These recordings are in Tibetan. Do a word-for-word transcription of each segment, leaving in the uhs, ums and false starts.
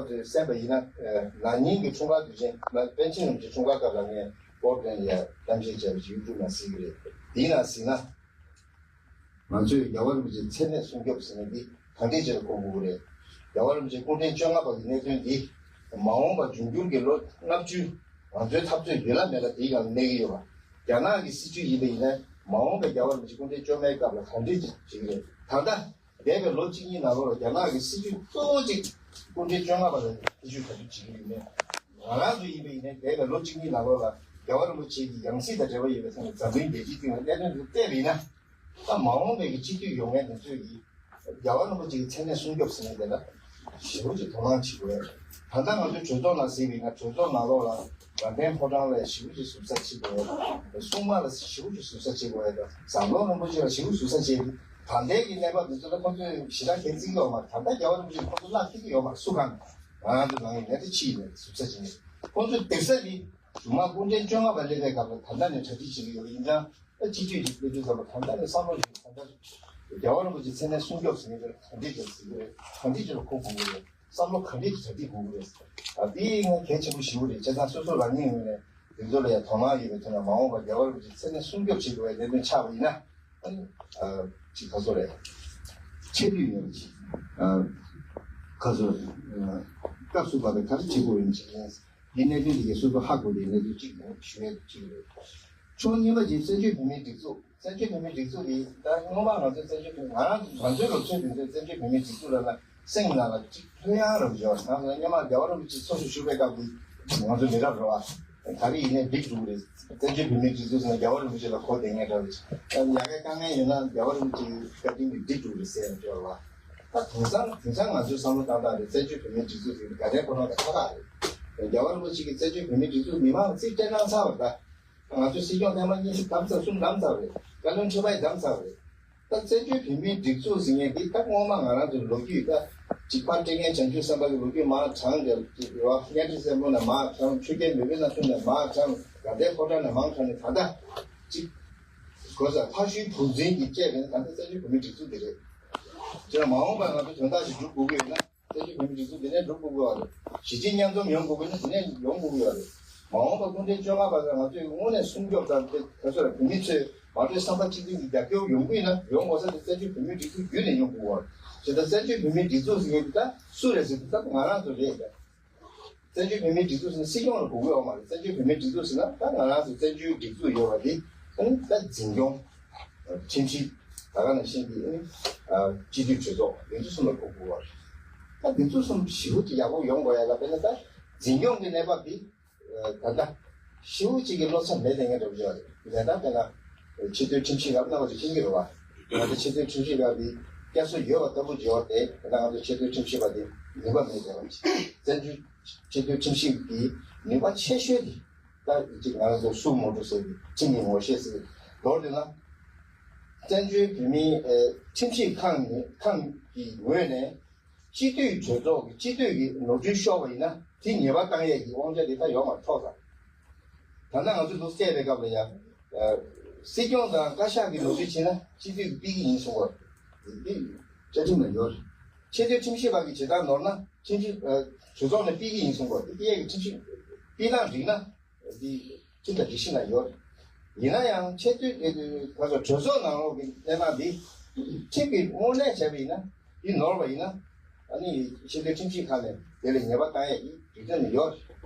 ཚོས་གསན་པ་ཡིན་ན། ན་ནིང་གི་འཁྲུངས་སྐར་དུས་ཆེན་པཎ་ཆེན་རིན་པོ་ཆེ་འཁྲུངས་སྐར་སྐབས་ལ་ངས་པོར་པ་ལེན་ལ་གཏམ་བཤད་བྱས་པ་ཅིག་ཡུ་ཊུབ་ནང་གཟིགས་ཀྱི་རེད། དེའི་ནང་གཟིགས་ན། ང་ཚོས་རྒྱལ་བ་རིན་པོ་ཆེའི་མཚན་གནས་སྲུང་སྐྱོབ་ཟེར་མཁན་འདི་ག་འདྲས་ཅིག་ལ་གོ་དགོས་ཀྱི་རེད། རྒྱལ་བ་རིན་པོ་ཆེ་སྐུ་ཕྲེང་བཅོ་ལྔ་པ་གི་གནད་དོན་འདི་མ་འོངས་པ་འབྱུང་འགྱུར་གྱི་ལོ་ལྔ་བཅུ་ང་ཚོའི་འཐབ་རྩོད་ཡོད་ལ་མེད་ལ་དེའི་སྒང་ལ་གནས་ཀྱི་ཡོད་པ། རྒྱ་ནག་གི་སྲིད་བྱུས་ཡིན་པ་ཡིན་ན་མ་འོངས་པའི་རྒྱལ་བ་རིན་པོ་ཆེ་སྐུ་ཕྲེང་བཅོ་ལྔའི་སྐབས་ལ་ག་འདྲས་ཅིག་བྱེད་ཀྱི་རེད། ད་ལྟ་འདས་པའི་ལོ་གཅིག་གཉིས་ནང་ལོགས་ལ་རྒྱ་ནག་གི་སྲིད་བྱུས་གཙོ་བོ་གཅིག་སྐུ་ཕྲེང་བཅོ་ལྔ་པ་ལ་སྲིད་བྱུས་ག་ཚོད་བྱེད་ཀྱི་ཡོད་མེད། ང་རང་ཚོ་ཡིན་པ་ཡིན་ན་འདས་པའི་ལོ་གཅིག་གཉིས་ནང་ལོགས་ལ་རྒྱལ་བ་རིན་པོ་ཆེ་གི་ཡང་སྲིད་དང་འབྲེལ་བ་ཡོད་པའི་ཐོག་ནས་འཛམ་གླིང་རྒྱལ་སྤྱིའི་སྟེང་ལ་གནད་དོན་དེ་བལྟས་པ་ཡིན་ན། ད་མ་འོངས་པའི་གི་སྤྱི་འཐུས་ཡོང་མཁན་དེ་ཚོས་ཀྱིས་རྒྱལ་བ་རིན་པོ་ཆེ་གི་མཚན་གནས་སྲུང་སྐྱོབ་ཟེར་མཁན་དེ་ལ་ཞེ་པོ་ཅིག་དོ་སྣང་བྱེད་དགོས། ད་ལྟ་ང་ཚོའི་གྲོས་ཚོགས་ནང་གཟིགས་པ་ཡིན་ན་གྲོས་ཚོགས་ནང་ལོགས་ལ་དགའ་ལྡན་ཕོ་བྲང་ལ་ཞེ་པོ་ཅིག་ཟུར་ཟ་བྱེད་དགོས། སྲུང་མ་ལ་ཞེ་པོ་ཅིག་ཟུར་ཟ་བྱེད་དགོས། ཟམ་གདོང་རིན་པོ་ཆེ་ལ་ཞེ་པོ་ཟུར་ཟ་བྱེད། ད་ལྟའི་གི་གནས་བབ་འདི་ཚོ་ལ་ཁོང་ཚོས་ཞེ་དྲག་གལ་བརྩི་གི་ཡོད་མ་རེད། ད་ལྟ་རྒྱལ་བ་རིན་པོ་ཆེ་ཁོང་ཚོ་བརླག་ཐིག་གི་ཡོད་མ་རེད། སུ་གང་ང་རང་ཚོ་ནང་གི་ནད་དེ་ཕྱི་ཡིན་ནས་ཟུར་ཟ་བྱེད་ནས་ཁོང་ཚོས་སྡིག་ས་འདི་རྒྱུ་མ་སྐུ་ཕྲེང་བཅོ་ལྔ་པ་སླེབས་པའི་སྐབས་ལ་ད་ལྟ་ནས་གྲ་སྒྲིག་བྱེད་ཀྱི་ཡོད་པ་ཡིན་ཙང་། ཨ་སྤྱི་འཐུས་ཀྱི་སྐད་ཆ་ཟེར་བ་གང་ལྟར་ནས་བསམ་བློ་ཞིག་གང་ལྟར་རྒྱལ་བ་རིན་པོ་ཆེའི་མཚན་གནས་སྲུང་སྐྱོབ་ཟེར་མཁན་དེ་ག་འདྲས་ཀྱང་ཟེར་གྱི་རེད། ག་འདྲས་ཀྱང་གོ་དགོས་ཀྱི་རེད། བསམ་བློ་ག་འདྲས་ཀྱི་གྲ་སྒྲིག་དགོས་ཀྱི་རེད། ཨ་དེ་ངས་གལ་ཆེན་པོ་ཞེ་པོ་རེད། བྱས་ཙང་སོ་སོ་རང་ཉིད་ངོས་ནས་དེ་ཚོ་ལ་ཡང་དོ་སྣང་ཡོད་པའི་ཐོག་ནས་མ་འོངས་པར་རྒྱལ་བ་རིན་པོ་ཆེའི་མཚན་གནས་སྲུང་སྐྱོབ་བྱེད་དགོས་པའི་ལས་དོན་ཆགས་པ་ཡིན་ན། ཨ་ནི་ཨ་ཅིག་ག་ཚོད་རེད། ཆེ་བསྟོད་ཡོད་པ་ཅིག་ཨ་ག་ཚོད་ཨ་སྐབས་སུ་བབས་པའི་ག་རེ་བྱེད་དགོས་ཡིན་ཅིག་ཡིན། འདི་གནད་དོན་འདི་གའི་སོ་སོ་ཧ་གོ་བའི་གནད་དོན་གཅིག་ཡིན་ཞུ་ཡས་གཅིག་རེད། ཕྱོགས་གཉིས་པ་གཅིག་བཙན་བྱོལ་བོད་མིའི་སྒྲིག་འཛུགས། བཙན་བྱོལ་བོད་མིའི་སྒྲིག་འཛུགས་འདི་ད་སྔོན་མ་ང་ཚོ་བཙན་བྱོལ་བོད་ང་རང་ང་ཚོའི་ལོ་ཚོད་འདི་ཚོའི་བཙན་བྱོལ་བོད་མིའི་སྒྲིག་འཛུགས་ལ་ན་སེམས་ནང་ལ་གཅིག་ལྷོད་ཡངས་རབ་འབྱོར་ང་ཚོ་སྔོན་མ་རྒྱལ་བ་རིན་པོ་ཆེ་ཚོགས་གཙོ་བཞུགས་པའི་སྐབས་འདི་ང་ཚོ་མི་རབས་རེ་བ་ག་རེ་ཡིན་ནའི་འགྲིག་འགྲོ་གི་རེད། བཙན་བྱོལ་བོད་མིའི་སྒྲིག་འཛུགས་ཟེར་ན་རྒྱལ་བ་རིན་པོ་ཆེ་ལ་གོ་བདེ་ངེས་འདྲ་བ་ཅིག་ད་ཡ་གའི་དཀའ་ངལ་ཡོད་ན་རྒྱལ་བ་རིན་པོ་ཆེའི་བཀའ་དྲིན་གྱིས་འགྲིག་འགྲོ་གི་རེད་ཟེར་ཡང་འབྱོར་བ། ད་དེང་སང་དེང་སང་ང་ཚོའི་བསམ་བློ་བཏང་སྟངས་རེད། བཙན་བྱོལ་བོད་མིའི་སྒྲིག་འཛུགས་ཟེར་ནས་དགའ་ལྡན་ཕོ་བྲང་དང་ཁ་ཁ་རེད། རྒྱལ་བ་རིན་པོ་ཆེ་གིས་བཙན་བྱོལ་བོད་མིའི་སྒྲིག་འཛུགས་མི་མང་ལ་རྩིས་སྤྲད་གནང་ཚར་བ་རེད། ད་ང་ཚོས་སྲིད་སྐྱོང་ཐེངས་མ་གཉིས་བདམས་ཚར། གསུམ་བདམས་ཚར་བ་རེད། བཀའ་བློན་ཁྲི་པ་ཡིས་བདམས་ཚར་བ་རེད། ད་བཙན་བྱོལ་བོད་མིའི་སྒྲིག་འཛུགས་ཟེར་མཁན་འདི་ད་སྔོན་མ་ང་རང་ཚོའི་ལོ་རྒྱུས་ད་འཇིགས་པ་སྤྲད་མཁན་བྱང་ཆུབ་སེམས་དཔའ་གི་ལོ་རྒྱུས་མར་དྲངས་ཏེ་ཡོད་བ། གཉའ་ཁྲི་བཙན་པོ་ནས་མར་དྲངས། ཆོས་རྒྱལ་མེས་དབོན་རྣམ་གསུམ་ནས་མར་དྲངས། དགའ་ལྡན་ཕོ་བྲང་ནས་མར་དྲངས་ནས་ད་ལྟ་གཅིག་གོ་ས་ཕ་ཤུལ་བུ་འཛིན་གྱི་བཅས་པའི་ད་ལྟ་བཙན་བྱོལ་བོད་མིའི་སྒྲིག་འཛུགས་འདི་རེད། དེ་ལ་མ་འོངས་པར་ང་ཚོ་དོན་དག་ཞིག་སྒྲུབ་དགོས་ཀྱི་ཡོད་ན། བཙན་བྱོལ་བོད་མིའི་སྒྲིག་འཛུགས་འདི་ནས་འགྲུབ་དགོས་ཀྱི་ཡོད་རེད། གཞིས་བྱེས་མཉམ་འཛོམས་ཡོང་དགོས་ཀྱི་ན་འདི་ནས་ཡོང་དགོས་ཀྱི་ཡོད་རེད། མ་འོངས་པ་སྐུ་ཕྲེང་བཅོ་ལྔ་པ་ལ་ང་ཚོས་དངོས་གནས་སྲུང་སྐྱོབ་དང་དེ་ག་ཚོད་ལ་བོད་མི་ཚོས་མ་གྲོས་བསམ་པ་གཅིག་མཐུན་གྱི་རྒྱབ་སྐྱོར་ཡོང་གི་ཡིན་ན་ཡོང་དགོས་ས་དེ་བཙན་བྱོལ་བོད་མིའི་སྒྲིག་འཛུགས་བརྒྱུད་ནས་ཡོང་དགོས་པ་རེད། བྱས་ཙང་བཙན་བྱོལ་བོད་མིའི་སྒྲིག་འཛུགས་ཟེར་མཁན་འདི་ད་སུ་རེད་ཟེར་དུས་ད་ང་རང་ཚོ་རེད་ད། བཙན་བྱོལ་བོད་མིའི་སྒྲིག་འཛུགས་ཟེར་ན་སྲིད་སྐྱོང་ལ་གོ་དགོས་ཡོད་མ་རེད། བཙན་བྱོལ་བོད་མིའི་སྒྲིག་འཛུགས་ཟེར་ན་ད་ང་རང་ཚོ་བཙན་བྱོལ་སྒྲིག་འཛུགས་ཡོད་པ་འདི་ཨ་ནི་ད་འཛིན་སྐྱོང་། ཁྲིམས་ཞིབ། ད་ག་ནང་བཞིན་གྱི་ཨ་ནི་སྤྱི་འཐུས་གྲོས་ཚོགས་འདི་ཚོ་གསུམ་ལ་གོ་དགོས་པ་རེད། ད་འདི་ཚོ་གསུམ་ཞེ་པོ་ཅིག་ཡག་པོ་ཡོང་དགོས་ཡ་ལ་དཔེར་ན་ད་འཛིན་སྐྱོང་གི་གནས་བབ་འདི་ད་ལྟ་ཞེ་པོ་ཅིག་གི་བློ་འཚབ་མེད་བསྡད་མཁན་འདྲ་པོ་ཅིག་ཡོད་རེད། ད་ལྟ་དཔེར་ན་ཆེས་མཐོའི་ཁྲིམས་ཞིབ་ལ་རྣམ་པ་ཚོ་མཁྱེན་གྱི་རེད་བ། ང་ཚོ་ཆེས་མཐོའི་ཁྲིམས་ཞིབ་ཁང་འདི་བསྐྱར་གསོ་ཡོད་པ་ལྟ་བུ་ཅིག་ཡོད་དེ། ད་ལྟ་ང་ཚོ་ཆེས་མཐོའི་ཁྲིམས་ཞིབ་པ་འདི་ནུས་པ་མེད་བསྡད་པ་ཅིག་བཙན་བྱོལ་ཆེས་མཐོའི་ཁྲིམས་ཞིབ་ཀྱི་ནུས་པ་ཆེ་ཤོས་འདི་ད་ཅིག་ང་རང་ཚོ་སུ་མོ་ཊོ་ཟེར་གྱི་ཁྲིམས་ཀྱི་ངོ་ཤེས་ཟེར་གྱི་མདོར་བསྡུས་ན། བཙན་བྱོལ་བོད་མིའི་ཨེ་ཁྲིམས་ཞིབ་ཁང་ནི་ཁང་གི་ངོས་ནས་སྤྱི་འཐུས་གྲོས་ཚོགས་ཀྱི་སྤྱི་འཐུས་ཀྱི་ནོར་འཁྲུལ་ཤོར་བ་ཡིན་ན་དེ་ཉེས་པ་བཏང་ཡས་ཀྱི་དབང་ཆ་དེ་ད་ཡོད་མ་རེད། ཐོག་ད་ད་ལྟ་ང་ཚོ་འདུག་བལྟས་པའི་སྐབས་ལ་ཡང་ཨེ་སྲིད་སྐྱོང་དང་བཀའ་ཤག་གི་ནོར་འཁྲུལ་བྱས་ན་སྤྱི་འཐུས་ཀྱིས་ཕུད་ཀྱི་ཡིན་གསུང་གི་རེད། འདི་བཅའ་ཁྲིམས་ལ་ཡོད་རེད། ཆེས་མཐོའི་ཁྲིམས་ཞིབ་པ་གིས་བྱེད་སྟངས་ནོར་ན་ཁྲིམས་ཞིབ་ཨ་གྲོས་ཚོགས་ནས་ཕུད་ཀྱི་ཡིན་གསུང་གོ། དེ་ཕུད་ཡས་ཀྱི་ཁྲིམས་ཞིབ་ཕུད་སྟངས་འགྲིག་ན་འདི་ཁྲིམས་དང་སྒྲིག་གཞི་ནང་ཡོད་རེད། ཡིན་ན་ཡང་ཆེས་མཐོའི་ཨ་ག་ཚོད་གྲོས་ཚོགས་ནང་ལོགས་ཀྱི་གནས་སྟངས་འདི་ཁྲིམས་ཀྱིས་དངོས་གནས་བྱས་པ་ཡིན་ན་འདི་ནོར་བ་ཡིན་ན་ཨ་ནི་ཆེས་མཐོའི་ཁྲིམས་ཞིབ་ཁང་ནས་དེ་ལ་ཉེས་པ་བཏང་ཡས་ཀྱི་རིགས་ནི་ཡོད་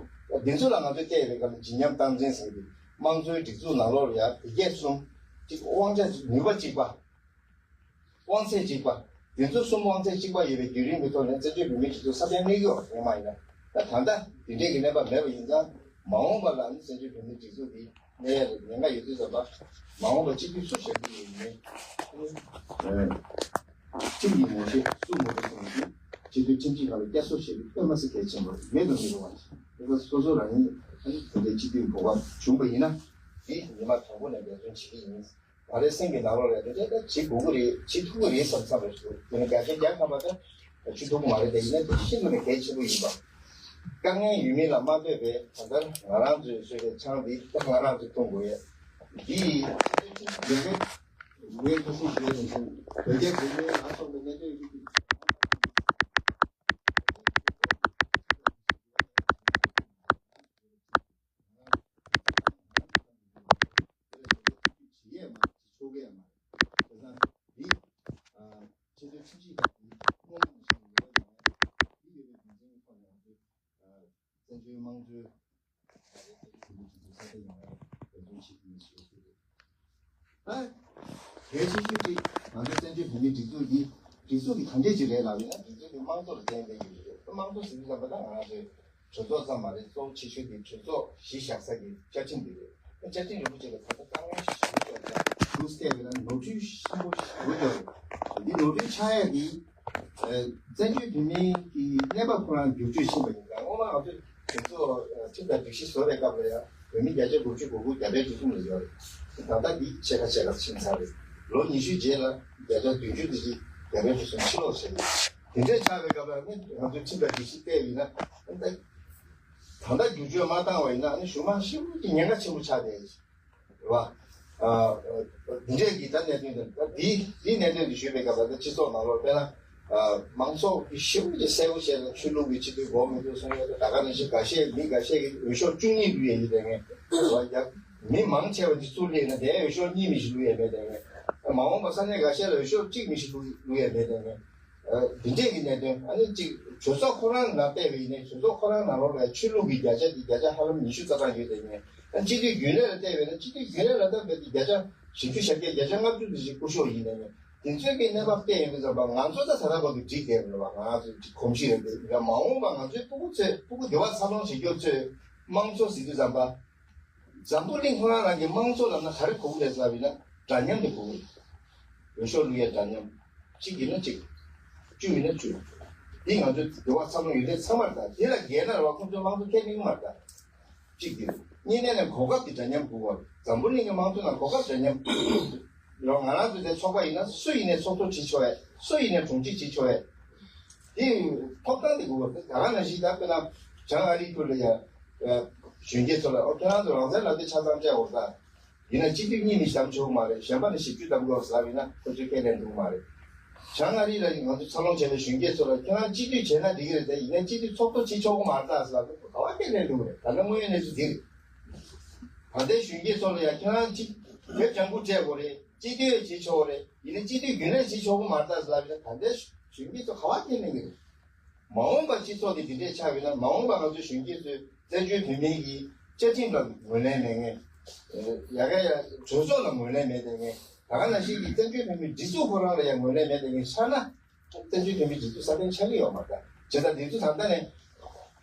རེད། འདི་ཚོ་ལ་ང་ཚོས་བལྟས་པའི་སྐབས་ལ་བརྗིད་ཉམས་སྟངས་འཛིན་ཟེར་གྱི་དམངས་གཙོའི་སྒྲིག་འཛུགས་ནང་ལོགས་ལ་ཡང་དེ་གས་གསུམ་གཅིག་དབང་ཆ་ནུས་པ་གཅིག་པ། དབང་ཚད་གཅིག་པ། དེ་ཚོ་གསུམ་དབང་ཚད་གཅིག་པ་ཡོད་པའི་བརྒྱུད་རིམ་གྱི་ཐོག་ནས་བཙན་བྱོལ་བོད་མིའི་སྒྲིག་འཛུགས་སྲ་བརྟན་གནས་ཀྱི་ཡོད་རེད་མ་ཡིན་ན། ད་ད་ལྟ་དེ་འདྲའི་གི་གནས་བབ་མེད་པ་ཡིན་ཙང་མ་འོངས་པ་ལ་ནི་བཙན་བྱོལ་བོད་མིའི་སྒྲིག་འཛུགས་འདི་གནས་ཡ་ལ་ཉེན་ཁ་ཡོད་དུས་ཙམ་པ་མ་འོངས་པ་སྤྱི་འཐུས་སུ་བཞག་གི་ཡོད་མེད། ཁྲིམས་ཀྱི་ངོ་ཤེས་སུ་མོ་ཊོ་གསུངས་ཡོད་དུས་སྤྱི་འཐུས་ཁྲིམས་ཞིབ་ཁང་ལ་བསྐྱར་གསོ་བྱེད་རྒྱུ་དཔེ་མ་སྲིད་གལ་ཆེན་པོ་རེད། མེད་དུ་མི་རུང་བ་ཞིག་རེད། སོ་སོ་རང་ཉིད་ཨ་ནི་དེ་འདྲའི་སྤྱི་འཐུས་གོ་སྐབས་བྱུང་པ་ཡིན་ན་དེ་ཉི་མ་དང་པོ་ནས་འབད་བརྩོན་བྱེད་ཀྱི་ཡིན། ང་རའི་སེམས་ཀྱི་ནང་ལོགས་ལ་དེ་འདྲ་ད་བྱེད་དགོས་ཀྱི་རེད། བྱེད་ཐུབ་ཀྱི་རེད་བསམ་བསམ་རེད། དེ་ནི་བརྒྱ་ཆ་བརྒྱ་ཐམ་པ་ད་བྱེད་ཐུབ་ཀྱི་མ་རེད། དེ་ཡིན་ན་དེ་ཤིན་ཏུ་ནས་གལ་ཆེན་པོ་ཡིན་པ། དཀའ་ངལ་ཡོད་མེད་ལ་མ་ལྟོས་པའི་ད་ལྟ་ང་རང་ཚོས་བཟོས་པའི་ཆང་འདི་ད་ང་རང་ཚོས་འཐུང་དགོས་ཡས་འདི་ཡིན་པས་ངས་ཁ་སང་ཞུས་པ་ནང་བཞིན་བོད་རྒྱ་འབྲེལ་མོལ་ལ་སོགས་པའི་གནད་དོན་རིགས་ཀྱི་ ཁྲིམས་ཞིབ་པ་དེ་སྔོན་མ་ནས་བྱུང་ཡོད་པ་ཡིན་ན། འདི་ཡོད་པའི་རྒྱུ་མཚན་གྱི་ཐོག་ནས་ང་ཚོས་བཙན་བྱོལ་དམངས་གཙོའི་ས་གནས་ཡོངས་ལ་འབད་བརྩོན་བྱེད་ཀྱི་ཡིན་ཞེས་ཞུ་གི་རེད། ད་གལ་ཆེ་ཤོས་དེ་ང་ཚོ་བཙན་བྱོལ་བོད་མིའི་སྒྲིག་འཛུགས་འདི་སྒྲིག་འཛུགས་ཀྱི་དམ་བཅའ་ཅིག་རེད་ལབ་ཡིན་ན། སྒྲིག་འཛུགས་ཀྱི་དམངས་གཙོ་ལ་བརྟེན་བསྡད་ཀྱི་ཡོད་རེད། དམངས་གཙོ་ཟེར་དུས་ཙམ་པ་ད་ང་ཚོས་གྲོས་ཚོགས་ཙམ་མ་རེད། གཙོ་བོ་ཆེ་ཤོས་དེ་གྲོས་ཚོགས་གཞི་བཞག་ས་ཀྱི་བཅའ་ཁྲིམས་དེ་རེད། བཅའ་ཁྲིམས་རིན་པོ་ཆེ་ལ་ད་ལྟ་དཀའ་ངལ་ཞིག་བྱུང་ཡོད་ཀྱང་། ལུགས་བལྟས་པ་ན་ནོར་འཁྲུལ་ཆེན་པོ་ཞིག་བྱུང་ཡོད་རེད། འདི་ནོར་འཁྲུལ་ཆགས་ཡ་དེ་བཙན་བྱོལ་བོད་མིའི་གི་གནས་བབ་ཁོ་རང་བསྒྱུར་བཅོས་ཕྱིན་པ་ཡིན་ཙང་། སྔོན་མ་ང་ཚོས་གྲོས་ཚོགས་ཁྲིམས་དང་སྒྲིག་གཞི་བཟོ་བའི་སྐབས་ལ་ཡང་བོད་མི་བརྒྱ་ཆ་དགུ་བཅུ་གོ་དགུ་རྒྱ་བལ་འབྲུག་གསུམ་ལ་ཡོད་རེད། ད་ལྟ་འདི་ཕྱེད་ཀ་ཕྱེད་ཀ་ཕྱིན་ཚར་རེད། ལོ་ཉི་ཤུ་རྗེས་ལ་བརྒྱ་ཆ་བདུན་ཅུ་དེ་ཅིག་རྒྱ་བལ་འབྲུག་གསུམ་ཕྱིར་ལོག་བྱས་རེད། དེ་འདྲས་ཆགས་པའི་སྐབས་ལ་ནི་ང་ཚོས་ཁྲིམས་དང་སྒྲིག་གཞི་བལྟས་པ་ཡིན་ན། ད་ད་ལྟ་བསྒྱུར་བཅོས་མ་བཏང་བ་ཡིན་ན་ནི་གཞུག་མ་ཞེ་པོ་ཅིག་ཉེན་ཁ་ཆེན་པོ་ཆགས་བསྡད་ཡོད་རེད་བ། ཨ། འདི་འདྲས་ཀྱི་ད་གནད་དོན་དེ། ད་འདི་འདི་གནད་དོན་དེ་ཞུས་པའི་སྐབས་ལ། ད་སྤྱི་ཚོགས་ནང་ལོགས་དཔེར་ན། ཨ། མང་ཚོགས་ཀྱིས་ཞེ་པོ་ཅིག་གསལ་པོ་བཤད་ན། ཆོས་ལུགས་ཀྱི་སྤྱི་འཐུས་དགོས་མི་འདུག་གསུང་ཡ། ད་ག་ནང་བཞིན་འགའ་ཤས། མི་འགའ་ཤས་ཀྱིས་འོས་ཤོག་བཅུ་གཉིས་བླུགས་ཡ་ཡིན་པའི་ངེས། ཨ། ཡ། མི་མང་ཆེ་བ་འདི་ཚུར་སླེབས་ན་དེ་འོས་ཤོག་གཉིས་མི་ཞིག་བླུགས་ཡ་མེད་པའི་ངེས། མ་འོངས་པ་ས་གནས་འགའ་ཤས་ལ་འོས་ཤོག་གཅིག་མི་ཞིག་བླུགས་བླུགས་ཡ་མེད་པའི་ངེས། ཨ། འདི་འདྲས་ཀྱི་གནད་དོན། ཨ་ནི་གཅིག་གྲོས་ཚོགས་ཁོ་རང་ནང་བལྟས་པ་ཡིན་ནའི། གྲོས་ཚོགས་ཁོ་རང་ནང་ལོགས་ལ་ཆོས་ལུགས་ཀྱི་བརྒྱ་ཆ་འདི་བརྒྱ་ཆ་ཧ་ལམ་ཉི་ཤུ་རྩ་གྲངས་ཡོད་དེ་ནས། ཨ། སྤྱི་འཐུས་རྒྱུན་ལས་ལ་བལྟས་པ་ཡིན་ན། སྤྱི་འཐུས་རྒྱུན་ལས་ལ་ད་བལྟས་ཏེ་བརྒྱ་ཆ་བཞི་བཅུ་ཞེ་བརྒྱད། བརྒྱ་ཆ་ལྔ་བཅུ་དེ་ཅིག་སྐུ་ཞབས་ཡིན་ནས། དེ་ཚོའི་གི་གནས་བབ་བལྟས་ཡོང་དུས་ཙམ་པ། ང་ཚོ་ད་ད་ལྟ་བར་དུ་འགྲིག་བསྡད་ཡོད་རེད་བ། ང་ཚོའི་གོམས་གཤིས་རེད་འདི། མ་འོངས་པ་ང་ཚོའི་སྤུ་གུ་ཚོས། སྤུ་གུ་འདི་བ་འཚར་ལོངས་བྱེད་རྒྱུ་ཚོས་དམངས་གཙོ་ཟེར་དུས་ཙམ་པ། འཛམ་བུ་གླིང་ཁོ་རང་རང་གི་དམངས་གཙོ་ལབ་ན་ག་རེ་གོ་གི་རེད་ཟེར་བ་ཡིན་ན། འདྲ་མཉམ་དེ་གོ་གི་རེད། འོས་ཤོག་བླུག་ཡའི་འདྲ་མཉམ། གཅིག་ཡིན་ན་གཅིག། བཅུ་ཡིན་ན་བཅུ། འདི་ང་ཚོའི་འདི་བ་འཚར་ལོངས་ཡོད་མཁན་ཚང་མར་ད། དེ་ལ་འགལ་ན་རེད་བ། ཁོང་ཚོའི་དམངས་གཙོ་ཁས་ལེན་གི་མ་རེད་ད། གཅིག་འདི་རེད། གཉིས་ནས་ནས་གོ་སྐབས་དེ་འདྲ་མཉམ་དགོས་པ་རེད། འཛམ་བུ་གླིང་གི་དམངས་གཙོ་ནང་གོ་སྐབས་འདྲ་མཉམ་རེད་བ། ང་རང་ཚོའི་དེ་ཚོགས་པ་ཡིན་ན་སུ་ཡིན་ནའི་ཚོགས་གཙོ་བྱེད་ཆོག་ཡ། སུ་ཡིན་ནའི་དྲུང་ཆེ་བྱེད་ཆོག་ཡ། དེ་ཐོབ་ཐང་དེ་དགོས་པ་རེད། ད་ག་ནང་བཞིན་ད་དཔེར་ན་བྱང་ཨ་རིའི་ཁུལ་ལ་ཡ། ཨ། གཞོན་སྐྱེས་ཚོ་ལ། ཨོ། ཁྱེད་རང་ཚོ་རང་བཙན་ལབ་དེ་ཆ་ཚང་སྤྲད་འོ་ད། ཡིན་ན་སྤྱི་འཐུས་གཉིས་མི་གདམ་ཆོག་གི་མ་རེད། གཞན་པ་ནི་བཞི་བཅུ་གདམ་དགོས་ཟེར་བ་ཡིན་ན་ཁོ་ཚོས་ཁས་ལེན་འདུག་གི་མ་རེད། བྱང་ཨ་རི་ལ་ང་ཚོ་འཚར་ལོངས་བྱས་པའི་གཞོན་སྐྱེས་ཚོ་ལ། ཁྱེད་རང་སྤྱི་འཐུས་བྱས་ན་འགྲིག་གི་རེད་དེ། ཡིན་ན་སྤྱི་འཐུས་ཚོགས་གཙོ་བྱེད་ཆོག་གི་མ་རེད་ད་ཟེར་ལབ་དུས་ག་བ་ཁས་ལེན་འདུག་གི་རེད། ད་ལྟ་དངོས་ཡོད་གནས་ཚུལ་འདི་རེད། ད་ལྟའི་གཞོན་སྐྱེས་ཚོ་ལ་ཡང་ཁྱེད་རང་སྤྱི་བོད་ལྗང་ཁུ་སྤྲད་དགོས་རེད། སྤྱི་འཐུས་བྱེད་ཆོག་གི་རེད། ཡིན་ན་སྤྱི་འཐུས་རྒྱུན་ལས་བྱེད་ཆོག་གི་མ་རེད་ད་ཟེར་ལབ་ཡིན་ན། ད་ལྟའི་གཞོན་སྐྱེས་ཚོ་ག་བ་ཁས་ལེན་གི་རེད། མ་འོངས་པ་སྤྱི་ཚོགས་དེ་འདི་འདྲས་ཆགས་ཡོད་ན། མ་འོངས་པ་ང་ཚོའི་གཞོན་སྐྱེས་ཚོས་བཙན་བྱོལ་བོད་མིའི་གི་བཅའ་ཁྲིམས་ལ་ངོས་ལེན་མེད་མཁན། ཡ་ག་ཡ་གྲོས་ཚོགས་ལ་ངོས་ལེན་མེད་མཁན། ད་ག་ནང་བཞིན་གྱི་བཙན་བྱོལ་བོད་མིའི་སྒྲིག་འཛུགས་ཁོ་རང་ལ་ཡང་ངོས་ལེན་མེད་མཁན་ཆགས་ན། བཙན་བྱོལ་བོད་མིའི་སྒྲིག་འཛུགས་སྲ་བརྟན་ཆགས་ཀྱི་ཡོད་མ་རེད། བྱས་ཙང་འདི་ཚོ་ད་ལྟ་ནས་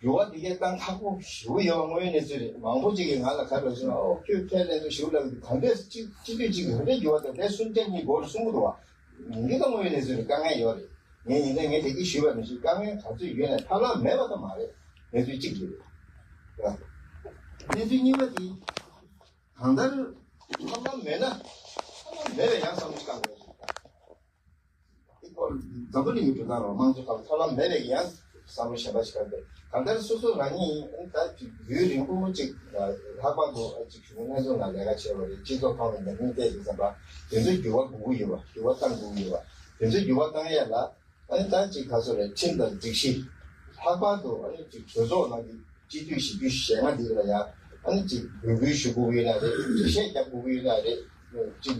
འགྱུར་བ་འདི་གས་བཏང་ཁག་པོ་ཞེ་པོ་ཡོད་པ་དངོས་ཡོད་གནས་ཚུལ་རེད། མང་པོ་ཅིག་གིས་ང་ལ་ག་རེ་ལབ་སོང་ན། ཨོ། ཁྱོད་ཁས་ལེན་ཚུལ་ཞེ་པོ་ལབ་གི་འདུག། ག་འདྲས་སྤྱི་སྤྱི་འཐུས་གཅིག་གི་ག་འདྲས་འགྱུར་བ་དང་དེ་གསུམ་ཆར་གཉིས་འགོར་གསུང་གི་འདུག་བ། འདི་ད་དངོས་ཡོད་གནས་ཚུལ་རེད། དཀའ་ངལ་ཡོད་རེད། ངས་ཡིན་ན་ངས་དེ་གི་ཞུས་པ་ནང་བཞིན་དཀའ་ངལ་ག་ཚོད་ཡོད་ནའི་ཐབས་ལམ་མེད་པ་ད་མ་རེད། གནས་ཚུལ་གཅིག་རེད། གནས་ཚུལ་གཉིས་པ་དེ། གང་ལྟར་ཐབས་ལམ་མེད་ན། ཐབས་ལམ་མེད་པའི་ཡང་བསམ་བློ་ཞིག་བཏང་དགོས་རེད། འཛམ་བུ་གླིང་གི་འགྲོ་སྟངས་རོགས་དམངས་གཙོ་ཁག་ལ་ཐབས་ལམ་མེད་པའི་ཡང་བསམ་བློ་གཞན་པ་ཞིག་བཏང་དགོས། གང་ལྟར་སོ་སོ་རང་ཉིད་ད་ཡུན་རིང་པོ་ཅིག་ལྷག་པར་དུ་ཅིག་གཞུང་གི་སྣེ་ཚོགས་ནང་ལས་ཀ་བྱས་པ་རེད། སྤྱི་ཚོགས་ཁང་ལ་ཉམས་མྱོང་བལྟས་ཡོད་ཙམ་པ། དེ་ཚོ་འགྱུར་བ་དགོས་ཀྱི་ཡོད་པ། འགྱུར་བ་བཏང་དགོས་ཀྱི་ཡོད་པ། དེ་ཚོ་འགྱུར་བ་བཏང་ཡས་ལ། ཨ་ནི་ད་ཅིག་ག་ཚོད་རེད། ཁྲིམས་དང་སྒྲིག་གཞི། ལྷག་པར་དུ་ཨ་ནི་ཅིག་གྲོས་ཚོགས་ནང་གི་སྤྱི་འཐུས་བཞི་བཅུ་ཞེ་ལྔ་འདི་ལ་ཡ། ཨ་ནི་ཅིག་འབོད་སྐུལ་ཞུ་དགོས་ཀྱི་ཡོད་ན་རེད། འགྲེལ་བཤད་རྒྱག་དགོས་ཀྱི་ཡོད་ན་རེད། ཅིག་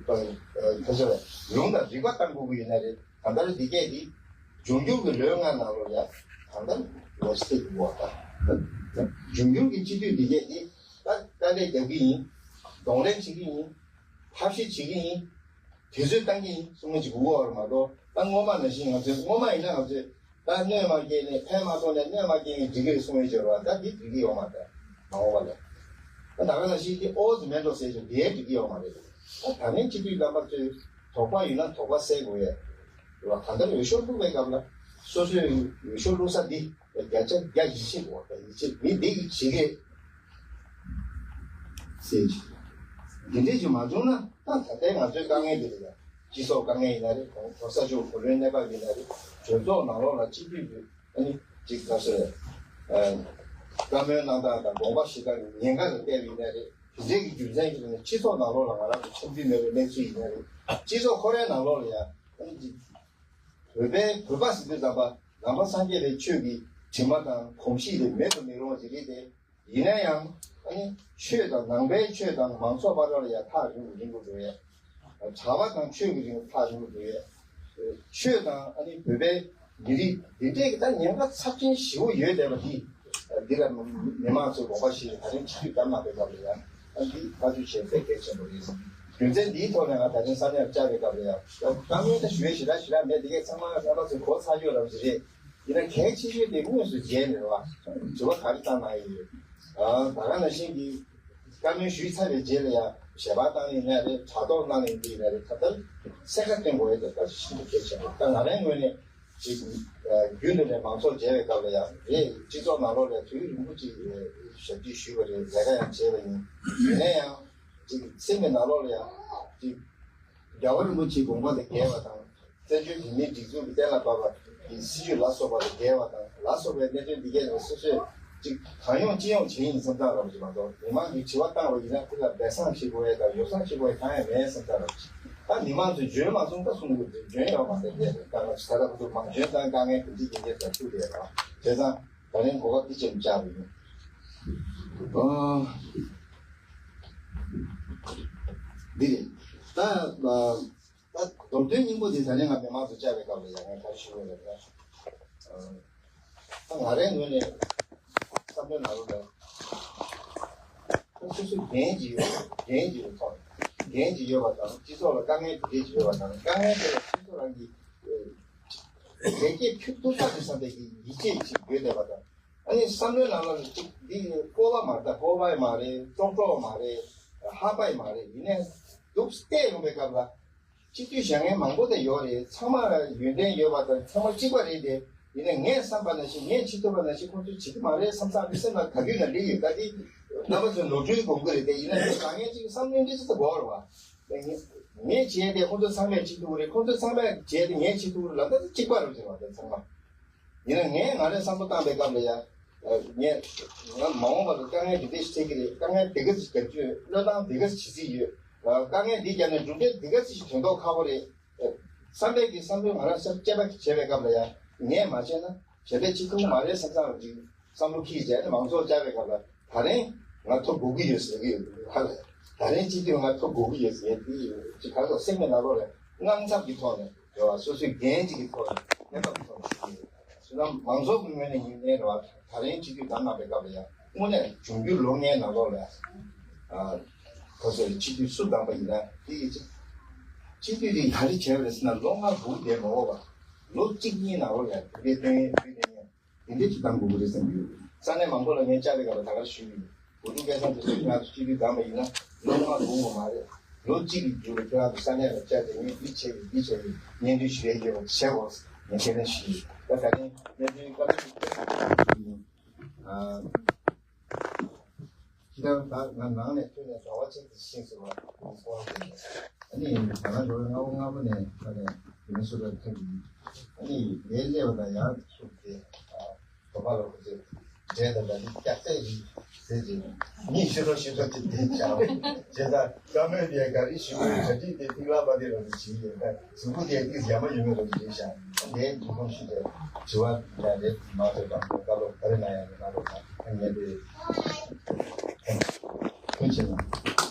ཨ་ཨ་ག་ཚོད་རེད། ལུང་དང་རིགས་པ་བཏང་དགོས་ཀྱི་ཡོད་ན་རེད། གང་ལྟར་འདི་གས་འདི་འབྱུང་འགྱུར་གྱི་ལོ་ལྔ་ནང་ལོགས་ལ་ཡ། གང་ལྟར་ལོ་ཇི་སྟེགས་དགོས་པ་དང་། འབྱུང་འགྱུར་གྱི་སྤྱི་འཐུས་འདི་གས་འདི་ད་དཀའ་ལས་རྒྱག་གི་ཡིན། གདོང་ལེན་བྱེད་ཀྱི་ཡིན། ཐབས་ཤེས་བྱེད་ཀྱི་ཡིན། དུས་ཚོད་བཏང་གི་ཡིན་གསུང་མཁན་ཅིག་དགོས་པ་རེད་མ་གཏོགས། ད་སྔོན་མ་ནང་བཞིན་ང་ཚོས། སྔོན་མ་ཡིན་ན་ང་ཚོས་ད་གནོད་མ་སྐྱེལ་ནས། ཕན་མ་ཐོགས་ནས་གནོད་མ་སྐྱེལ་ནས་འགྲིག་གི་རེད་གསུང་མཁན་ཅིག་ཡོད་རེད་བ། ད་འདི་འགྲིག་གི་ཡོད་མ་རེད། མ་འོངས་པ་ལ། ད་ད་ག་ནང་བཞིན་འདི་ཨོ་ཙི་མེད་འགྲོ་ཟེར་ཅིག་འདི་འགྲིག་གི་ཡོད་མ་རེད། ད་ད་ནས་སྤྱི་འཐུས་རྣམ་པ་ཚོས་དོགས་པ་ཡོད་ན་དོགས་པ་སེལ་དགོས་ཡས་རེད་བ། གང་ལྟར་འོས་ཤོག་བླུགས་པའི་སྐབས་ལ་སོ་སོའི་འོས་ཤོག་བླུགས་ས་འདི་བརྒྱ་ཆ་བརྒྱ་ཡིད་ཆེས་དགོས་པ། ཡིད་ཆེས། མི་འདི་གིས་བྱེད་ཀྱི་རེད་ཟེར་ཅིག་འདི་འདྲས་ཅིག་མ་བྱུང་ན། ད་ད་ལྟའི་ང་ཚོའི་དཀའ་ངལ་འདི་རེད་ཡ། སྤྱི་ཚོགས་དཀའ་ངལ་ཡིན་ན་རེད། གོང་ས་མཆོག་བུ་ལོན་གནས་བབ་ཡིན་ན་རེད། གྲོས་ཚོགས་ནང་ལོགས་ལ་སྤྱི་འཐུས་ཀྱི་ཨ་ནི་ཅིག་ད་གཟོད་ཨ་བཀའ་མོལ་གནང་སྟངས་དང་དགོངས་པ་ཞུ་སྟངས་ཀྱི་ཉེན་ཁ་ལ་བལྟས་པ་ཡིན་ན་རེད། དེ་འདྲའི་གི་རྒྱུ་མཚན་གྱིས་ནི་སྤྱི་ཚོགས་ནང་ལོགས་ལ་ང་རང་ཚོ་འཆམ་མཐུན་མེད་པའི་གནས་ཚུལ་ཡིན་ན་རེད། སྤྱི་ཚོགས་ཁོ་རའི་ནང་ལོགས་ལ་ཡང་ཨ་ནི་ཅིག་བོད་པའི། བོད་པ་ཟེར་དུས་ཙམ་པ་ནང་པ་སངས་རྒྱས་པའི་ཆོས་ཀྱི་དྲི་མ་དང་གོམས་གཤིས་དེ་མེད་དུ་མི་རུང་བ་ཅིག་རེད་དེ། ཡིན་ན་ཡང་ཨ་ནི་ཆོས་དང་། ནང་པའི་ཆོས་དང་མང་ཚོགས་བར་ལ་ཡང་ཐག་རིང་རུ་རིང་རུ་འགྲོ་ཡས། གྲྭ་པ་དང་ཆོས་ཀྱི་རིང་ཐག་རིང་རུ་འགྲོ་ཡས། ཆོས་དང་ཨ་ནི་བོད་པའི་མི་རིགས་འདི་འདྲས་ཀྱི་ད་ཉེན་ཁ་ཚབས་ཆེན་ཞེ་པོ་ཡོད་བསྡད་པ་འདི། འདི་ལ་མི་མང་ཚོས་དགོངས་པ་བཞེས་ད་རིང་སྤྱི་འཐུས་བདམས་གནང་བའི་སྐབས་ལ་ཡང་ཨ་འདི་བཀའ་བསྡུར་བྱས་དཔེ་གལ་ཆེན་པོ་རེད། རྒྱུ་མཚན་འདིའི་ཐོག་ནས་ང་ད་རིང་ས་གནས་ལ་བཅར་བའི་སྐབས་ལ་ཡང་བཀའ་མོལ་ད་ཞུ་ཡས་ཞེ་དྲག་ཞེ་དྲག་མེད། འདི་གས་ཚང་མ་རྣམ་པ་ཚོས་གོ་ཚར་ཡོད་རབས་ཅིག་རེད། ཡིན་ན་གལ་ཆེ་ཤོས་དེ་དངོས་སུ་མཇལ་ནས་རེད་བ། དྲི་བ་ག་རེ་བཏང་གནང་ཡོད། ད་ག་ནང་བཞིན་གྱི་བཀའ་མོལ་ཞུས་ཚར་བའི་རྗེས་ལ་ཡང་ཞལ་པར་བཏང་ནས་ཡིན་ན་རེད། དྲ་ཐོག་གནང་ནས་འདི་ཡིན་ན་རེད། ད་ལྟ་གསལ་ཁ་སྟོན་དགོས་ཡོད་ད་ལྟ་ཞིག་ཤིན་ཏུ་གལ་ཆེན་པོ། ད་ང་རའི་ངོས་ནས་ཅིག་རྒྱུན་དུ་ནས་མང་ཚོགས་མཇལ་བའི་སྐབས་ལ་ཡང་རེད། སྤྱི་ཚོགས་ནང་ལོགས་ལ་དུས་རིང་པོ་ཅིག་ཞབས་ཕྱི་ཞུས་པ་རེད། ལས་ཀ་ཡང་བྱས་པ་ཡིན། ཡིན་ན་ཡང་ཅིག་སེམས་ཀྱི་ནང་ལོགས་ལ་ཡང་ཅིག་རྒྱལ་བ་རིན་པོ་ཆེའི་དགོངས་པ་དང་འགལ་བ་དང་། བཙན་བྱོལ་བོད་མིའི་སྒྲིག་འཛུགས་ཀྱི་གཏན་ལ་ཕབ་པ་གི་སྲིད་བྱུས་ལ་སོགས་པ་དང་འགལ་བ་དང་ལ་སོགས་པའི་གནད་དོན་འདི་གས་ལ་སོ་སོས་ཅིག་གང་ཡོང་ཅི་ཡོང་བྱེད་ཡིན་བསམ་སྟངས་རབ་ཅིག་མ་གཏོགས། མི་མང་གིས་དྲི་བ་བཏང་བ་ཡིན་ན་དེ་ལ་སྦས་གསང་བྱེད་དགོས་ཡས་དང་ཡོ་བསྲང་བྱེད་དགོས་ཡས་གང་ཡང་མེད་བསམ་སྟངས་རབ་ཅིག་ད་མི་མང་ཚོས་འཇོན་མ་སོང་ད་གསུང་གི་འདུག་འཇོན་ཡོད་མ་རེད། དེ་ད་ང་ཚོ་ད་ལྟ་ཁོ་ཚོ་མང་འཇོན་དང་དཀའ་ངལ་དེ་འདྲ་ཡིན་གྱི་ད་ཐུག་རེད་ར། བྱས་ཙང་ད་རིང་གོ་སྐབས་འདི་ཅན་བཅར་བ་ཡིན། ཨ། འདི་རེད། ད་ཨ། ད་མདོར་དོན་སྙིང་པོ་འདི་ད་ནས་ང་མི་མང་དུ་བཅར་བའི་སྐབས་ལ་ཡང་ངས་ག་རེ་ཞུ་དགོས་རེད་ལ། ད་ང་རའི་ངོས་ནས་བསམ་བློའི་ནང་ལོགས་ལ་ཁོ་སོ་སོའི་འགན་ཅིག་ཡོད། འགན་ཅིག་ཡོད་ཐོག་འགན་ཅིག་ཡོད་པ་དང་སྤྱི་ཚོགས་ལ་དཀའ་ངལ་དེ་འདྲས་ཅིག་ཡོད་པ་དང་དཀའ་ངལ་དེ་ལ་སོ་སོ་རང་གིས་ལེགས་སྐྱེས་ཕུལ་ཐུབ་ས་དེ་བསམ་པའི་གི་ཡིད་ཆེས་ཅིག་ཡོད་བསྡད་པ་དང་། ཨ་ནི་བསམ་བློའི་ནང་ལ་ཅིག་འདི་སྤོབས་པ་མ་རེད། སྤོབས་པ་མ་རེད། ཅོག་ཅོག་མ་རེད། ཧ་པ་མ་རེད། ཡིན་ནའི་འདུག་བལྟས་ཡོང་པའི་སྐབས་ལ་སྤྱི་འཐུས་བཞེངས་མཁན་མང་པོ་དེ་ཡོད་རེད། ཚང་མ་ཡོན་ཏན་ཡོད་པ་དང་ཚང་མ་གཅིག་པ་རེད་དེ། ཡིན་ནའི་ངས་བསམ་པ་ནང་བཞིན་ངས་བྱེད་ཐུབ་པ་ནང་བཞིན་ཁོང་ཚོས་བྱེད་ཀྱི་མ་རེད་བསམ་བསམ་གི་སེམས་ལ་ག་དུས་ན་སླེབས་ཡོད། ད་འདི་རྣམ་པ་ཚོས་ནོར་འཁྲུལ་སྒོམ་གི་རེད་དེ། ཡིན་ནའི་ང་ངས་ཅིག་བསམ་བློ་འདི་ཙི་ཙི་འགོར་བ། ངས་བྱས་ཏེ་ཁོང་ཚོ་ཚང་མས་བྱེད་ཐུབ་ཀྱི་རེད། ཁོང་ཚོ་ཚང་མས་བྱས་ཏེ་ངས་བྱེད་ཐུབ་ཀྱི་རེད་ལབ་ན་ད་གཅིག་པ་རེད་ཟེར་བ་དེ་ཚང་མ། ཡིན་ན་ངས་ང་རས་བསམ་བློ་བཏང་པའི་སྐབས་ལ་ཡ། ངས་ང་མ་འོངས་པར་དཀའ་ངལ་འདི་འདྲ་ཞིག་འཕྲད་ཀྱི་རེད། དཀའ་ངལ་འདི་ག་ཚོད་ཞིག་བརྒྱབ་རྒྱུ། བློས་བཏང་འདི་ག་ཚོད་བྱེད་རྩིས་ཡོད། དཀའ་ངལ་འདི་བརྒྱབ་ནས་གྲུབ་འབྲས་འདི་ག་ཚོད་ཞིག་ཐོན་མདོག་ཁ་པོ་རེད། བསམ་པའི་གི་བསམ་བློ་ང་རང་སེམས་དཔྱད་པ་བྱས་པའི་སྐབས་ལ་ཡ། ངས་མ་བྱས་ན་གཞན་པས་བྱེད་ཐུབ་མ་རེད་བསམ་བསམ་ཅིག་བསམ་བློ་འཁྱེར་བྱས་ནས་མང་ཚོགས་བཅར་བའི་སྐབས་ལ་ད་རིང་ང་ཐོབ་དགོས་ཀྱི་ཡོད་ཟེར་གྱི་ཡོད། ད་རིང་སྤྱི་འཐུས་ང་ཐོབ་དགོས་ཀྱི་ཡོད་ཟེར་ཡས་དེ་ཅིག་ག་ཚོད་སེམས་ཀྱི་ནང་ལོགས་ལ་དངངས་འཚབ་ཀྱི་ཐོག་ནས་རེད་བ། སོ་སོའི་འགན་ཅིག་གི་ཐོག་ནས་ལྷན་ཐབས་ཀྱི་ཐོག་ནས་ཞུ་གི་ཡོད། བྱས་ཙང་མང་ཚོགས་ཀྱི་ངོས་ནས་ཡིན་ནའི་རེད་བ། ད་རིང་སྤྱི་འཐུས་བདམས་གནང་བའི་སྐབས་ལ་ཡང་དངོས་གནས་འབྱུང་འགྱུར་ལོ་ལྔའི་ནང་ལོགས་ལ་ཨ་ཁོ་ཚོས་སྤྱི་འཐུས་སུ་བདམས་པ་ཡིན་ན་དེ་ཡིན་ཅིག་སྤྱི་འཐུས་དེ་ག་རེ་བྱས་པ་རེད་ཟེར་ན་ལོ་ལྔ་སྒུག་བསྡད་མ་དགོས་པ། ལོ་གཅིག་གཉིས་ནང་ལོགས་ལ་ཡང་དེ་འདྲའི་སྟོན་ཡས་དེ་འདྲའི་ཅིག་བདམས་དགོས་ཀྱི་རེད་བསམ་གྱི་ཡོད། ས་གནས་མང་པོ་ལ་ངས་བཅར་བའི་སྐབས་ལ་ད་ག་རེ་ཞུས་ཡིན། གོ་སྒྲིག་སྐལ་བཟང་དེ་ཚོས་ང་ཚོ་སྤྱི་འཐུས་བདམས་པ་ཡིན་ན་ལོ་ལྔ་འགོར་དགོས་མ་རེད། ལོ་གཅིག་གི་རྒྱུན་ལ་ཁྱེད་རང་ཚོ་ས་གནས་ལ་བཅར་ཏེ་ངས་འདི་བྱས་ཡོད་འདི་བྱས་ཡོད་སྙན་སྒྲོན་ཞུ་ཡས་ཡོད་པ་བྱས་འོ་ངས་ཁས་ལེན་ཞུས་ཡོད། ད་ད་ནི་སྙན་སྒྲོན་བཀའ་མོལ་ཞུ་ཡོད། ཨ། ཁྱེད་རང་ད་ང་ནང་ནས་ཐོན་ནས་ཟླ་བ་གཅིག་ཙམ་ཕྱིན་ཟེར་བ་ཨ་ནི་ང་རང་འགྲོ་བའི་སྔ་པོ་སྔ་པོ་ནས་ད་ནས་མི་ནི་སོ་ཊར་ཐོན་གྱི་ཡིན། ཨ་ནི་ངའི་སླེབས་པ་དང་ཡར་ཚུགས་ཏེ་ཨ། དོ་ཕ་ལ་ཁོ་ཚོས་འདྲེ་དང་འདྲ་འདི་སྐྱག་རྫས་ཡིན་ཟེར་གྱི་མི་ཤི་ཐོ་ཤི་ཐོ་ཅིག་དེ་བྱ་བ་བྱས་ཙང་བཀའ་མོལ་དེ་ག་རེ་ཞུ་དགོས་གྲ་སྒྲིག་དེ་ཐིག་ལ་པ་དེ་རང་དུ་བྱེད་ཡོད་ན་གཟུགས་པོ་དེ་ཏིག་ཡ་མ་ཡོད་མེད་རང་དུ་བྱེད་བཞག་དེ་མི་ཁོང་ཤི་དེ་དྲི་བ་ཡང་རེད་མ་རེད་པ་བཀའ་སློབ་ག་རེ་གནང་ཡང་མི་གནང་རོགས་གནང་ངས་དེ་ཐུགས་རྗེ་གནང་།